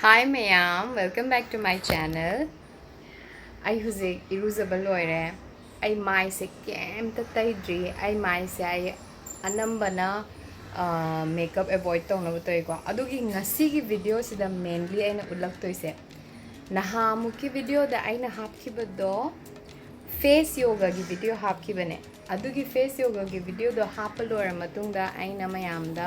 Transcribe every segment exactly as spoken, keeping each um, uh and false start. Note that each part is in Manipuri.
Hi ꯃꯌꯥꯝ, welcome back to my channel. ꯑꯩ ꯍꯧꯖꯤꯛ ꯏꯔꯨꯖꯕ ꯂꯣꯏꯔꯦ꯫ ꯑꯩ ꯃꯥꯏꯁꯦ ꯀꯩꯝꯇ ꯇꯩꯗ꯭ꯔꯤ꯫ ꯑꯩ ꯃꯥꯏꯁꯦ ꯑꯩ ꯑꯅꯝꯕꯅ ꯃꯦꯀꯞ ꯑꯦꯚꯣꯏꯗ ꯇꯧꯅꯕ ꯇꯧꯏꯀꯣ꯫ ꯑꯗꯨꯒꯤ ꯉꯁꯤꯒꯤ ꯚꯤꯗꯤꯑꯣꯁꯤꯗ ꯃꯦꯟꯂꯤ ꯑꯩꯅ ꯎꯠꯂꯛꯇꯣꯏꯁꯦ, ꯅꯍꯥꯃꯨꯛꯀꯤ ꯚꯤꯗꯤꯑꯣꯗ ꯑꯩꯅ ꯍꯥꯞꯈꯤꯕꯗꯣ ꯐꯦꯁ ꯌꯣꯒꯥꯒꯤ ꯚꯤꯗꯤꯑꯣ ꯍꯥꯞꯈꯤꯕꯅꯦ꯫ ꯑꯗꯨꯒꯤ ꯐꯦꯁ ꯌꯣꯒꯥꯒꯤ ꯚꯤꯗꯤꯑꯣꯗꯣ ꯍꯥꯞꯄ ꯂꯣꯏꯔ ꯃꯇꯨꯡꯗ ꯑꯩꯅ ꯃꯌꯥꯝꯗ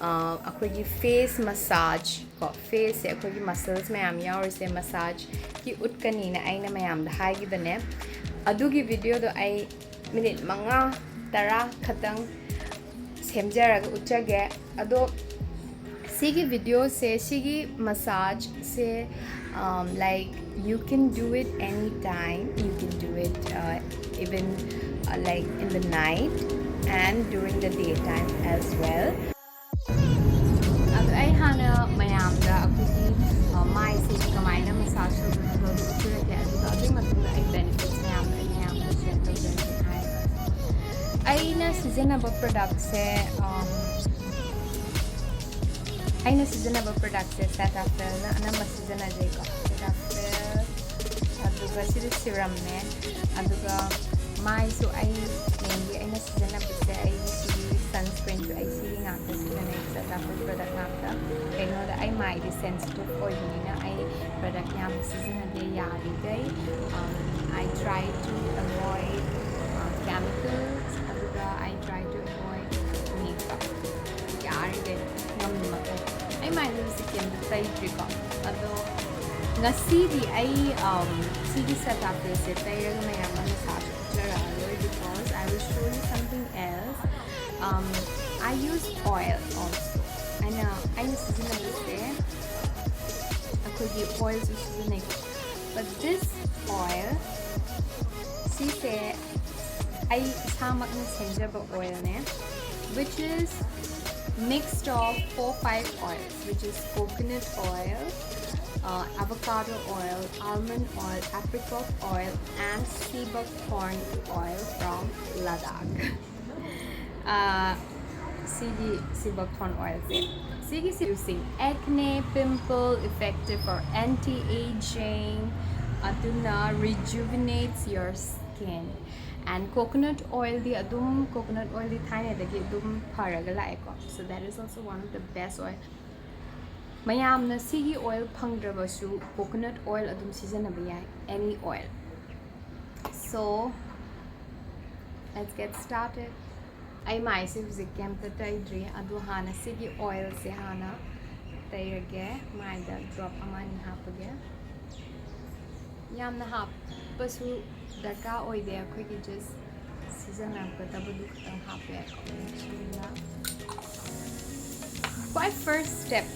ꯑꯩꯈꯣꯏꯒꯤ ꯐꯦꯁ ꯃꯁꯥꯖ ꯀꯣ, ꯐꯦꯁꯁꯦ ꯑꯩꯈꯣꯏꯒꯤ ꯃꯁꯜꯁ ꯃꯌꯥꯝ ꯌꯥꯎꯔꯤꯁꯦ ꯃꯁꯥꯖꯀꯤ ꯎꯠꯀꯅꯤꯅ ꯑꯩꯅ ꯃꯌꯥꯝꯗ ꯍꯥꯏꯈꯤꯕꯅꯦ꯫ ꯑꯗꯨꯒꯤ ꯚꯤꯗꯤꯑꯣꯗꯣ ꯑꯩ ꯃꯤꯅꯤꯠ ꯃꯉꯥ ꯇꯔꯥ ꯈꯛꯇꯪ ꯁꯦꯝꯖꯔꯒ ꯎꯠꯆꯒꯦ꯫ ꯑꯗꯣ ꯁꯤꯒꯤ ꯚꯤꯗꯤꯑꯣꯁꯦ, ꯁꯤꯒꯤ ꯃꯁꯥꯖꯁꯦ, like, you can do it anytime. You can do it even like in the night and during the daytime as well. ꯑꯗꯣ ꯑꯩ ꯍꯥꯟꯅ ꯃꯌꯥꯝꯗ ꯑꯩꯈꯣꯏꯒꯤ ꯃꯥꯏꯁꯦ ꯀꯃꯥꯏꯅ ꯃꯁꯥꯖ ꯇꯧꯗꯣꯏꯅꯣ ꯎꯠꯆꯔꯛꯀꯦ꯫ ꯑꯗꯨꯒ ꯑꯗꯨꯒꯤ ꯃꯇꯨꯡꯗ ꯑꯩ ꯕꯦꯅꯤꯐꯤꯠꯁ ꯃꯌꯥꯝꯗꯣ ꯑꯩ ꯃꯌꯥꯝꯗ ꯁꯤꯌꯔ ꯇꯧꯖꯔꯛꯀꯦ ꯍꯥꯏ꯫ ꯑꯩꯅ ꯁꯤꯖꯤꯟꯅꯕ ꯄ꯭ꯔꯗꯛꯁꯦ ꯑꯩꯅ ꯁꯤꯖꯤꯟꯅꯕ ꯄ꯭ꯔꯗꯛꯁꯦ ꯁꯦꯇꯥꯐꯤꯜꯅ ꯑꯅꯝꯕ ꯁꯤꯖꯤꯟꯅꯖꯩꯀꯣ꯫ ꯁꯦꯇꯥꯐꯤꯜ, ꯑꯗꯨꯒ ꯁꯤꯗꯤ ꯁꯤꯔꯝꯅꯦ꯫ ꯑꯗꯨꯒ ꯃꯥꯏꯁꯨ ꯑꯩ ꯃꯦꯟꯂꯤ ꯑꯩꯅ ꯁꯤꯖꯤꯟꯅꯕꯁꯦ ꯑꯩ ꯁꯤꯒꯤ ꯁꯟꯁꯀ꯭ꯔꯤꯟꯁꯨ ꯑꯩ ꯁꯤꯒꯤ ꯉꯥꯛꯇ ꯁꯤꯖꯤꯟꯅꯩ, ꯁꯦꯇꯥꯐꯤꯜ ꯄ꯭ꯔꯗꯛ ꯉꯥꯛꯇ꯫ ꯀꯩꯅꯣꯗ ꯑꯩ ꯃꯥꯏꯗꯤ ꯁꯦꯟꯁꯤꯇꯤꯞ ꯑꯣꯏꯕꯅꯤꯅ ꯑꯩ ꯄ꯭ꯔꯗꯛ ꯌꯥꯝ ꯁꯤꯖꯤꯟꯅꯗꯦ꯫ ꯌꯥꯔꯤꯈꯩ I try to avoid chemicals, ꯑꯗꯨꯒ I try to avoid makeup꯫ ꯌꯥꯔꯤꯈꯩ ꯉꯝꯕ ꯃꯈꯩ꯫ ꯑꯩ ꯃꯥꯏꯗ ꯍꯧꯖꯤꯛ ꯀꯩꯝꯇ ꯇꯩꯗ꯭ꯔꯤꯀꯣ꯫ ꯑꯗꯣ ꯉꯁꯤꯗꯤ ꯑꯩ ꯁꯤꯒꯤ ꯁꯦꯇꯥꯐꯤꯜꯁꯦ ꯇꯩꯔꯒ ꯃꯌꯥꯝ ꯑꯃ ꯃꯁꯥꯖ ꯎꯠꯆꯔꯛꯑꯔꯣꯏ, because I will show you something else. I use oil also. ꯑꯩꯅ ꯑꯩꯅ ꯁꯤꯖꯤꯟꯅꯕꯁꯦ ꯑꯩꯈꯣꯏꯒꯤ ꯑꯣꯏꯜꯁꯨ ꯁꯤꯖꯤꯟꯅꯩꯀꯣ꯫ But this oil, ꯁꯤꯁꯦ ꯑꯩ ꯏꯁꯥꯃꯛꯅ ꯁꯦꯝꯖꯕ ꯑꯣꯏꯜꯅꯦ, which is mixed of four five oils, which is coconut oil, uh, avocado oil, almond oil, apricot oil, and sea buckthorn oil from Ladakh. ꯑꯥ, ꯁꯤꯒꯤ sea buckthorn oilꯁꯦ ꯁꯤꯒꯤꯁꯤ using acne, pimple, effective for anti-aging, ꯑꯗꯨꯅ rejuvenates your skin. And coconut oilꯗꯤ ꯑꯗꯨꯝ, coconut oilꯗꯤ ꯊꯥꯏꯅꯗꯒꯤ ꯑꯗꯨꯝ ꯐꯔꯒ ꯂꯥꯛꯑꯦꯀꯣ, so that is also one of the best oil. ꯃꯌꯥꯝꯅ ꯁꯤꯒꯤ oil ꯐꯪꯗ꯭ꯔꯕꯁꯨ coconut oil ꯑꯗꯨꯝ ꯁꯤꯖꯤꯟꯅꯕ ꯌꯥꯏ, any oil. So let's get started. ꯑꯩ ꯃꯥꯏꯁꯦ ꯍꯧꯖꯤꯛ ꯀꯩꯝꯇ ꯇꯩꯗ꯭ꯔꯤ, ꯑꯗꯨ ꯍꯥꯟꯅ ꯁꯤꯒꯤ oilꯁꯦ ꯍꯥꯟꯅ ꯇꯩꯔꯒꯦ꯫ ꯃꯥꯏꯗ drop ꯑꯃ ꯑꯅꯤ ꯍꯥꯞꯄꯒꯦ꯫ ꯌꯥꯝꯅ ꯍꯥꯞꯄꯁꯨ ꯗꯔꯀꯥꯔ ꯑꯣꯏꯗꯦ, ꯑꯩꯈꯣꯏꯒꯤ just ꯁꯤꯖꯤꯟꯅꯒꯗꯕꯗꯨ ꯈꯛꯇꯪ ꯍꯥꯞꯄꯦ꯫ ꯁꯤꯅ ꯈ꯭ꯋꯥꯏ first step,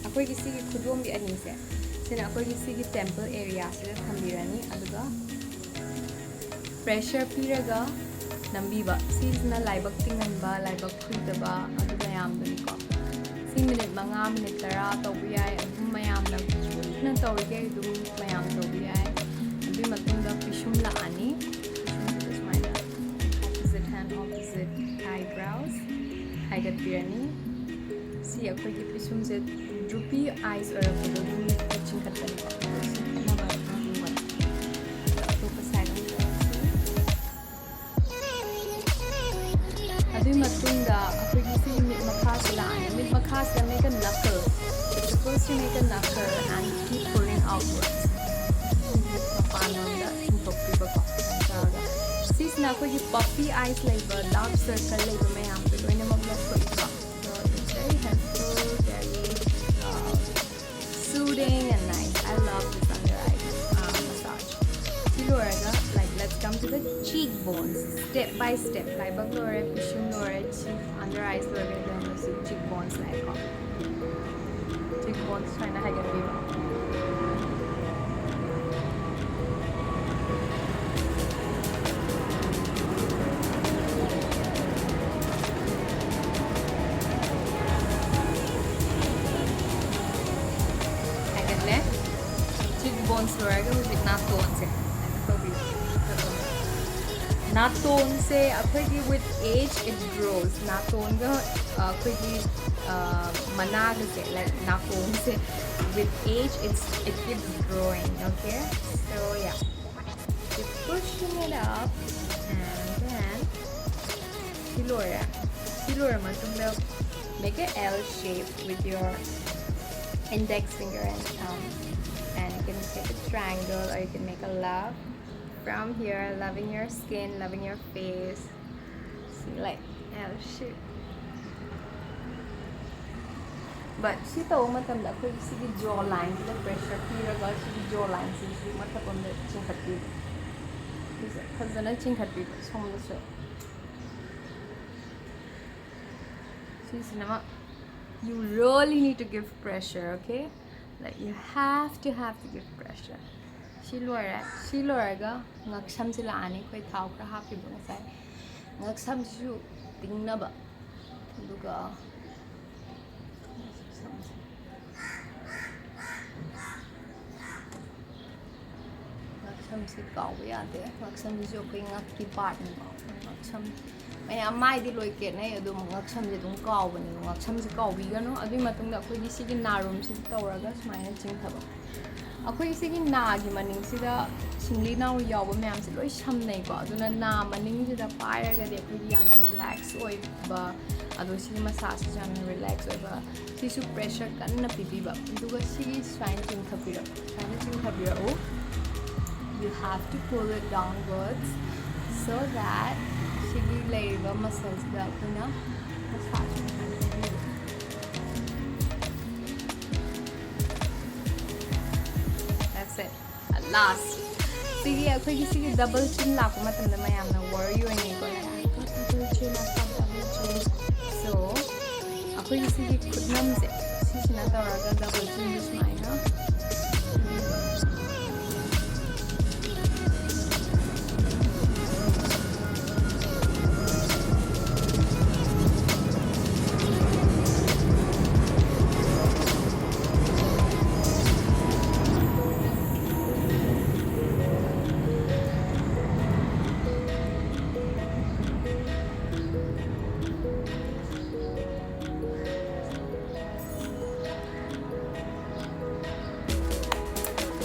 ꯑꯩꯈꯣꯏꯒꯤ ꯁꯤꯒꯤ ꯈꯨꯗꯣꯝꯕꯤ ꯑꯅꯤꯁꯦ, ꯁꯤꯅ ꯑꯩꯈꯣꯏꯒꯤ ꯁꯤꯒꯤ temple areaꯁꯤꯗ ꯊꯝꯕꯤꯔꯅꯤ꯫ ꯑꯗꯨꯒ pressure ꯄꯤꯔꯒ ꯅꯝꯕꯤꯕ, ꯁꯤꯁꯤꯅ ꯂꯥꯏꯕꯛ ꯇꯤꯡꯍꯟꯕ, ꯂꯥꯏꯕꯛ ꯈꯨꯏꯗꯕ ꯑꯗꯨ ꯃꯌꯥꯝꯗꯨꯅꯤꯀꯣ꯫ ꯁꯤ ꯃꯤꯅꯤꯠ ꯃꯉꯥ, ꯃꯤꯅꯤꯠ ꯇꯔꯥ ꯇꯧꯕ ꯌꯥꯏ꯫ ꯑꯗꯨꯝ ꯃꯌꯥꯝꯅ ꯀꯨꯏꯅ ꯇꯧꯔꯤꯈꯩ ꯑꯗꯨꯝ ꯃꯌꯥꯝ ꯇꯧꯕ ꯌꯥꯏ꯫ ꯑꯗꯨꯒꯤ ꯃꯇꯨꯡꯗ ꯄꯤꯁꯨꯝ ꯂꯥꯛꯑꯅꯤ꯫ ꯄꯤꯁꯨꯝꯁꯤꯗ ꯁꯨꯃꯥꯏꯅ opposite hand, opposite eyebrows ꯍꯥꯏꯒꯠꯄꯤꯔꯅꯤ꯫ ꯁꯤ ꯑꯩꯈꯣꯏꯒꯤ ꯄꯤꯁꯨꯝꯁꯦ droopy eyes ꯑꯣꯏꯔꯛꯄꯗꯣ ꯑꯗꯨꯝ ꯆꯤꯡꯈꯠꯄꯅꯦꯕ꯫ ꯁꯤ ꯈꯦꯠꯅꯕ ꯑꯗꯨꯝ ꯎꯕꯅꯦ꯫ ꯑꯗꯣ ꯑꯇꯣꯞꯄ side ꯑꯃꯨꯛ ꯇꯧꯔꯁꯤ꯫ ꯑꯗꯨꯒꯤ ꯃꯇꯨꯡꯗ ꯑꯩꯈꯣꯏꯒꯤ ꯁꯤꯒꯤ ꯃꯤꯠ ꯃꯈꯥꯁꯦ ꯂꯥꯛꯑꯅꯤ꯫ ꯃꯤꯠ ꯃꯈꯥꯁꯤꯗ make a knuckle. The pupils to make a knuckle and keep pulling outwards. ꯃꯄꯥꯟꯂꯣꯝꯗ ꯆꯤꯡꯊꯣꯛꯄꯤꯕꯀꯣ꯫ ꯇꯧꯔꯒ ꯁꯤꯁꯤꯅ ꯑꯩꯈꯣꯏꯒꯤ puffy eyes ꯂꯩꯕ, dark circle ꯂꯩꯕ ꯃꯌꯥꯝꯗꯣ ꯂꯣꯏꯅꯃꯛ ꯂꯧꯊꯣꯛꯏꯀꯣ꯫ So it's very helpful, very, uh, soothing and nice. I love this under eye, uh, massage. ꯁꯤ ꯂꯣꯏꯔꯒ, like, let's come to the cheek bones. Step by step. ꯂꯥꯏꯕꯛ ꯂꯣꯏꯔꯦ, ꯄꯤꯁꯨꯝ ꯂꯣꯏꯔꯦ, cheek, under eyes ꯂꯣꯏꯔꯦ, ꯑꯗꯨꯒ ꯍꯧꯖꯤꯛ cheek bones ꯂꯥꯛꯑꯦꯀꯣ꯫ Cheek bones ꯁꯨꯃꯥꯏꯅ ꯍꯥꯏꯒꯠꯄꯤꯕ꯫ ꯍꯥꯏꯒꯠꯂꯦ꯫ Cheek bones ꯂꯣꯏꯔꯒ ꯍꯧꯖꯤꯛ ꯅꯥꯇꯣꯟꯁꯦ ꯇꯧꯕꯤꯌꯨ꯫ ꯅꯥꯇꯣꯟꯁꯦ ꯑꯩꯈꯣꯏꯒꯤ with age it grows. ꯅꯥꯇꯣꯟꯒ, ꯑ, ꯑꯩꯈꯣꯏꯒꯤ uh, ꯃꯅꯥꯒꯁꯦ, like, ꯅꯥꯀꯣꯡꯁꯦ, with age, it's, it keeps growing, okay? So, yeah. Keep pushing it up, and then, ꯁꯤ ꯂꯣꯏꯔꯦ꯫ ꯁꯤ ꯂꯣꯏꯔ ꯃꯇꯨꯡꯗ, make a L shape with your index finger and thumb, and you can make a triangle or you can make a love from here, loving your skin, loving your face. See, like, L shape. But ꯁꯤ ꯇꯧꯕ ꯃꯇꯝꯗ ꯑꯩꯈꯣꯏꯒꯤ ꯁꯤꯒꯤ jaw lineꯁꯤꯗ pressure ꯄꯤꯔꯒ ꯁꯤꯒꯤ jaw lineꯁꯤꯁꯨ ꯃꯊꯛꯂꯣꯝꯗ ꯆꯤꯡꯈꯠꯄꯤꯕ꯫ ꯁꯤꯁꯦ ꯐꯖꯅ ꯆꯤꯡꯈꯠꯄꯤꯕ ꯁꯣꯝꯗꯁꯨ꯫ ꯁꯤꯁꯤꯅ ꯑꯃ, you really need to give pressure, okay? Like, you have to, have to give pressure. ꯁꯤ ꯂꯣꯏꯔꯦ꯫ ꯁꯤ ꯂꯣꯏꯔꯒ ꯉꯛꯁꯝꯁꯤ ꯂꯥꯛꯑꯅꯤ꯫ ꯑꯩꯈꯣꯏ ꯊꯥꯎ ꯈꯔ ꯍꯥꯞꯈꯤꯕ ꯉꯁꯥꯏ꯫ ꯉꯛꯁꯝꯁꯤꯁꯨ ꯇꯤꯡꯅꯕ꯫ ꯑꯗꯨꯒ ꯉꯛꯁꯝꯁꯤ ꯀꯥꯎꯕ ꯌꯥꯗꯦ꯫ ꯉꯛꯁꯝꯁꯤꯁꯨ ꯑꯩꯈꯣꯏ ꯉꯛꯀꯤ partꯅꯦꯕ꯫ ꯉꯛꯁꯝ ꯃꯌꯥꯝ ꯃꯥꯏꯗꯤ ꯂꯣꯏ ꯀꯦꯠꯅꯩ, ꯑꯗꯨꯝ ꯉꯛꯁꯝꯁꯦ ꯑꯗꯨꯝ ꯀꯥꯎꯕꯅꯦꯕ꯫ ꯉꯛꯁꯝꯁꯦ ꯀꯥꯎꯕꯤꯒꯅꯨ꯫ ꯑꯗꯨꯒꯤ ꯃꯇꯨꯡꯗ ꯑꯩꯈꯣꯏꯒꯤ ꯁꯤꯒꯤ ꯅꯥꯔꯨꯝꯁꯤꯗ ꯇꯧꯔꯒ ꯁꯨꯃꯥꯏꯅ ꯆꯤꯡꯊꯕ꯫ ꯑꯩꯈꯣꯏ ꯁꯤꯒꯤ ꯅꯥꯒꯤ ꯃꯅꯤꯡꯁꯤꯗ ꯁꯤꯡꯂꯤ ꯅꯥꯎꯔꯤ ꯌꯥꯎꯕ ꯃꯌꯥꯝꯁꯦ ꯂꯣꯏ ꯁꯝꯅꯩꯀꯣ꯫ ꯑꯗꯨꯅ ꯅꯥ ꯃꯅꯤꯡꯁꯤꯗ ꯄꯥꯏꯔꯒꯗꯤ ꯑꯩꯈꯣꯏꯒꯤ ꯌꯥꯝꯅ relax ꯑꯣꯏꯕ, ꯑꯗꯣ ꯁꯤꯒꯤ massageꯁꯤꯁꯨ ꯌꯥꯝꯅ relax ꯑꯣꯏꯕ꯫ ꯁꯤꯁꯨ pressure ꯀꯟꯅ ꯄꯤꯕꯤꯕ꯫ ꯑꯗꯨꯒ ꯁꯤꯒꯤ ꯁꯨꯃꯥꯏꯅ ꯆꯤꯡꯊꯕꯤꯔꯛꯎ, ꯁꯨꯃꯥꯏꯅ ꯆꯤꯡꯊꯕꯤꯔꯛꯎ꯫ You have to pull it downwards so that ꯁꯤꯒꯤ ꯂꯩꯔꯤꯕ muscleꯁꯤꯗ ꯑꯩꯈꯣꯏꯅ massage ꯄꯤꯕꯤꯕ꯫ That's it. Last꯫ ꯁꯤꯒꯤ ꯑꯩꯈꯣꯏꯒꯤ ꯁꯤꯒꯤ double chin ꯂꯥꯛꯄ ꯃꯇꯝꯗ ꯃꯌꯥꯝꯅ worry ꯑꯣꯏꯅꯩꯀꯣ꯫ Double chin, double chin꯫ So, ꯑꯩꯈꯣꯏꯒꯤ ꯁꯤꯒꯤ ꯈꯨꯠꯅꯝꯁꯦ ꯁꯤꯁꯤꯅ ꯇꯧꯔꯒ double chinꯁꯦ ꯁꯨꯃꯥꯏꯅ꯫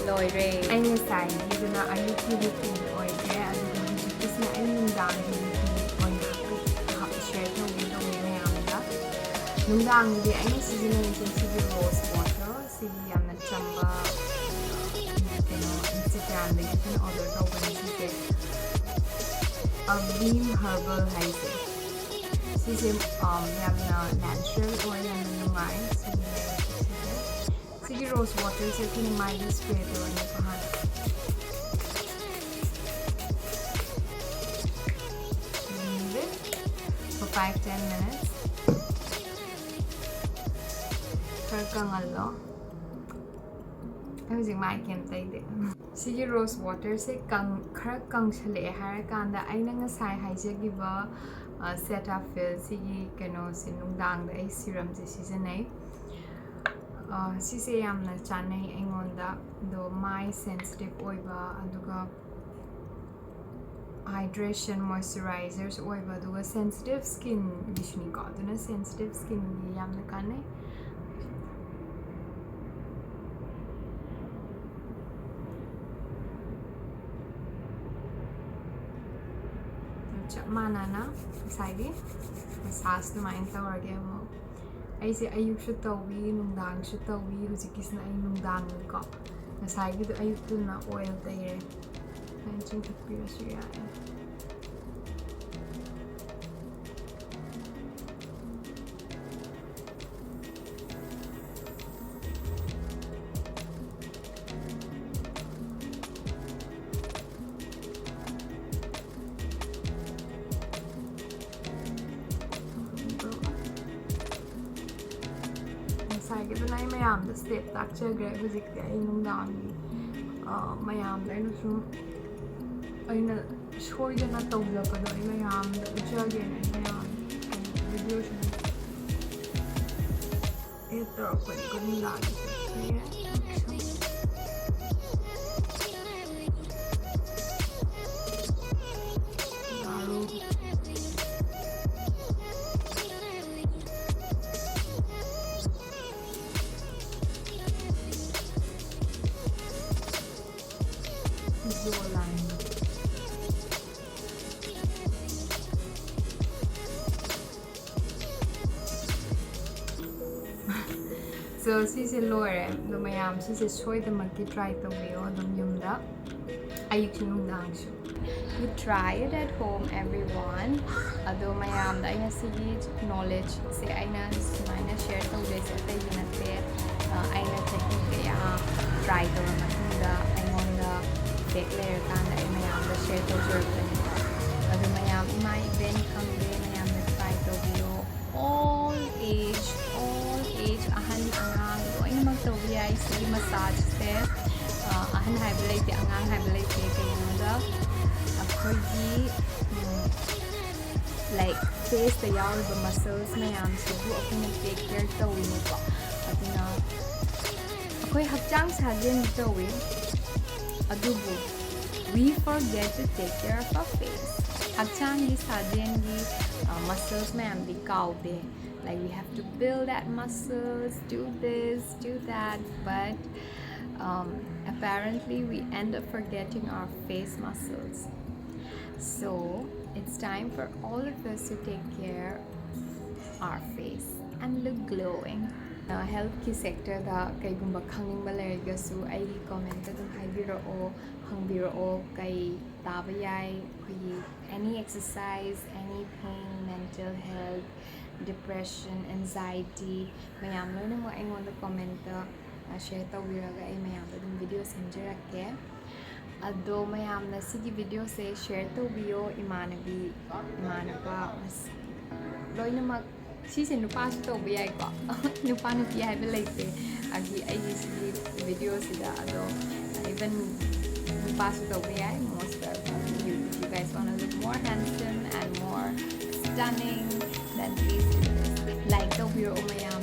ꯂꯣꯏꯔꯦ꯫ ꯑꯩ ꯉꯁꯥꯏꯒꯤꯗꯨꯅ ꯑꯌꯨꯛꯀꯤ routine ꯑꯣꯏꯈ꯭ꯔꯦ, ꯑꯗꯨꯒ ꯍꯧꯖꯤꯛꯀꯤꯁꯤꯅ ꯑꯩ ꯅꯨꯡꯗꯥꯡꯒꯤ routine ꯑꯣꯏꯅ ꯍꯥꯞꯄꯤ-, ꯍꯥꯞ-, share ꯇꯧꯒꯦ ꯇꯧꯕꯅꯦ ꯃꯌꯥꯝꯗ꯫ ꯅꯨꯡꯗꯥꯡꯒꯤꯗꯤ ꯑꯩꯅ ꯁꯤꯖꯤꯟꯅꯔꯤꯁꯦ ꯁꯤꯒꯤ rose water, ꯁꯤꯒꯤ ꯌꯥꯝꯅ ꯆꯝꯕ, ꯀꯩꯅꯣ, Instagram-ꯗꯒꯤ ꯑꯩꯈꯣꯏꯅ order ꯇꯧꯕꯅꯦ ꯁꯤꯁꯦ꯫ Avim Herbal ꯍꯥꯏꯁꯦ꯫ ꯁꯤꯁꯦ, um, ꯌꯥꯝꯅ natural ꯑꯣꯏ, ꯌꯥꯝꯅ ꯅꯨꯡꯉꯥꯏ꯫ ꯁꯤꯒꯤ ꯁꯤꯒꯤ rose water-ꯁꯦ ꯑꯩꯈꯣꯏꯅ ꯃꯥꯏꯗ spray ꯇꯧꯔꯅꯤꯀꯣ ꯍꯥꯟꯅ꯫ Leave it for five ten minutes. ꯈꯔ ꯀꯪꯍꯜꯂꯣ꯫ ꯑꯩ ꯍꯧꯖꯤꯛ ꯃꯥꯏ ꯀꯩꯝ ꯇꯩꯗꯦ꯫ ꯁꯤꯒꯤ rose water-ꯁꯦ ꯀꯪ-, ꯈꯔ ꯀꯪꯁꯜꯂꯛꯑꯦ ꯍꯥꯏꯔꯀꯥꯟꯗ ꯑꯩꯅ ꯉꯁꯥꯏ ꯍꯥꯏꯖꯈꯤꯕ, ꯑ, Cetaphil ꯁꯤꯒꯤ ꯀꯩꯅꯣꯁꯦ ꯅꯨꯡꯗꯥꯡꯗ ꯑꯩ serum-ꯁꯦ ꯁꯤꯖꯤꯟꯅꯩ꯫ ꯑ, ꯁꯤꯁꯦ ꯌꯥꯝꯅ ꯆꯥꯅꯩ ꯑꯩꯉꯣꯟꯗ꯫ ꯑꯗꯣ ꯃꯥꯏ sensitive ꯑꯣꯏꯕ, ꯑꯗꯨꯒ hydration, moisturizers ꯑꯣꯏꯕ, ꯑꯗꯨꯒ sensitive skin-ꯒꯤꯁꯨꯅꯤꯀꯣ, ꯑꯗꯨꯅ sensitive skin-ꯒꯤ ꯌꯥꯝꯅ ꯀꯥꯟꯅꯩ꯫ ꯆꯞ ꯃꯥꯟꯅꯅ ꯉꯁꯥꯏꯒꯤ massage ꯑꯗꯨꯃꯥꯏꯅ ꯇꯧꯔꯒꯦ ꯑꯃꯨꯛ꯫ ꯑꯩꯁꯦ ꯑꯌꯨꯛꯁꯨ ꯇꯧꯏ, ꯅꯨꯡꯗꯥꯡꯁꯨ ꯇꯧꯏ꯫ ꯍꯧꯖꯤꯛꯀꯤꯁꯤꯅ ꯑꯩ ꯅꯨꯡꯗꯥꯡꯒꯤꯀꯣ꯫ ꯉꯁꯥꯏꯒꯤꯗꯣ ꯑꯌꯨꯛꯇꯨꯅ oil ꯇꯩꯔꯦ꯫ ꯁꯨꯃꯥꯏꯅ ꯆꯤꯡꯈꯠꯄꯤꯔꯁꯨ ꯌꯥꯔꯦ꯫ ꯉꯁꯥꯏꯒꯤꯗꯨꯅ ꯑꯩ ꯃꯌꯥꯝꯗ step ꯇꯥꯛꯆꯈ꯭ꯔꯦ꯫ ꯍꯧꯖꯤꯛꯇꯤ ꯑꯩ ꯅꯨꯡꯗꯥꯡꯒꯤ, ꯑ, ꯃꯌꯥꯝꯗ ꯑꯩꯅ ꯁꯨꯝ, ꯑꯩꯅ ꯁꯣꯏꯗꯅ ꯇꯧꯖꯕꯗꯣ ꯑꯩ ꯃꯌꯥꯝꯗ ꯎꯠꯆꯒꯦꯅ ꯑꯩ ꯃꯌꯥꯝ video ꯁꯨꯝ add ꯇꯧꯔꯛꯄꯅꯤꯀꯣ ꯅꯨꯡꯗꯥꯡꯒꯤ꯫ ꯑꯗꯣ ꯁꯤꯁꯦ ꯂꯣꯏꯔꯦ꯫ ꯑꯗꯣ ꯃꯌꯥꯝ ꯁꯤꯁꯦ ꯁꯣꯏꯗꯃꯛꯀꯤ try ꯇꯧꯕꯤꯌꯣ ꯑꯗꯨꯝ ꯌꯨꯝꯗ, ꯑꯌꯨꯛꯁꯨ ꯅꯨꯡꯗꯥꯡꯁꯨ꯫ You try it at home, everyone. ꯑꯗꯣ ꯃꯌꯥꯝꯗ ꯑꯩꯅ ꯁꯤꯒꯤ knowledgeꯁꯦ ꯑꯩꯅ ꯁꯨꯃꯥꯏꯅ share ꯇꯧꯗꯣꯏꯁꯦ ꯑꯇꯩꯒꯤ ꯅꯠꯇꯦ꯫ ꯑ, ꯑꯩꯅ ꯆꯍꯤ ꯀꯌꯥ try ꯇꯧꯔ ꯃꯇꯨꯡꯗ ꯑꯩꯉꯣꯟꯗ effect ꯂꯩꯔꯀꯥꯟꯗ ꯑꯩ ꯃꯌꯥꯝꯗ share ꯇꯧꯖꯔꯛꯄꯅꯦꯕ꯫ ꯑꯗꯣ ꯃꯌꯥꯝ ꯏꯃꯥ ꯏꯕꯦꯟ ꯈꯪꯗꯦ, ꯃꯌꯥꯝꯅ try ꯇꯧꯕꯤꯌꯣ꯫ All age, all age, ꯑꯍꯟ ꯑꯉꯥꯡ ꯂꯣꯏꯅꯃꯛ ꯇꯧꯕ ꯌꯥꯏ ꯁꯤꯒꯤ massageꯁꯦ꯫ ꯑ, ꯑꯍꯟ ꯍꯥꯏꯕ ꯂꯩꯇꯦ, ꯑꯉꯥꯡ ꯍꯥꯏꯕ ꯂꯩꯇꯦ꯫ ꯀꯩꯒꯤꯅꯣꯗ ꯑꯩꯈꯣꯏꯒꯤ, ꯎꯝ, like, faceꯇ ꯌꯥꯎꯔꯤꯕ muscles ꯃꯌꯥꯝꯁꯤꯕꯨ ꯑꯩꯈꯣꯏꯅ take care ꯇꯧꯔꯤꯅꯦꯀꯣ꯫ ꯑꯗꯨꯅ ꯑꯩꯈꯣꯏ ꯍꯛꯆꯥꯡ ꯁꯥꯖꯦꯜ ꯇꯧꯏ, ꯑꯗꯨꯕꯨ we forget to take care of our face. ꯍꯛꯆꯥꯡꯒꯤ ꯁꯥꯖꯦꯜꯒꯤ, ꯑ, muscles ꯃꯌꯥꯝꯗꯤ ꯀꯥꯎꯗꯦ꯫ Like, we have to build that muscles, do this, do that, but, um, apparently we end up forgetting our face muscles. So it's time for all of us to take care our face and look glowing. ꯑ, healthꯀꯤ sectorꯗ ꯀꯩꯒꯨꯝꯕ ꯈꯪꯅꯤꯡꯕ ꯂꯩꯔꯒꯁꯨ ꯑꯩꯒꯤ commentꯇ ꯑꯗꯨꯝ ꯍꯥꯏꯕꯤꯔꯛꯑꯣ, ꯍꯪꯕꯤꯔꯛꯑꯣ, ꯀꯩ ꯇꯥꯕ ꯌꯥꯏ, ꯑꯩꯈꯣꯏꯒꯤ any exercise, anything, mental health, depression, anxiety, ꯃꯌꯥꯝ ꯂꯣꯏꯅꯃꯛ ꯑꯩꯉꯣꯟꯗ commentꯇ, ꯑ, share ꯇꯧꯕꯤꯔꯒ ꯑꯩ ꯃꯌꯥꯝꯗ ꯑꯗꯨꯝ video ꯁꯦꯝꯖꯔꯛꯀꯦ꯫ ꯑꯗꯣ ꯃꯌꯥꯝꯅ ꯁꯤꯒꯤ videoꯁꯦ share ꯇꯧꯕꯤꯌꯣ, ꯏꯃꯥꯟꯅꯕꯤ, ꯏꯃꯥꯟꯅꯕ, ꯑꯁ, ꯂꯣꯏꯅꯃꯛ꯫ ꯁꯤꯁꯦ ꯅꯨꯄꯥꯁꯨ ꯇꯧꯕ ꯌꯥꯏꯀꯣ꯫ ꯅꯨꯄꯥ ꯅꯨꯄꯤ ꯍꯥꯏꯕ ꯂꯩꯇꯦ꯫ ꯑꯩꯒꯤ, ꯑꯩꯒꯤ ꯁꯤꯒꯤ videoꯁꯤꯗ ꯑꯗꯣ even ꯅꯨꯄꯥꯁꯨ ꯇꯧꯕ ꯌꯥꯏ꯫ Most welcome. You, if you guys wanna look more handsome and more stunning, then please do this. Like ꯇꯧꯕꯤꯔꯛꯑꯣ ꯃꯌꯥꯝ꯫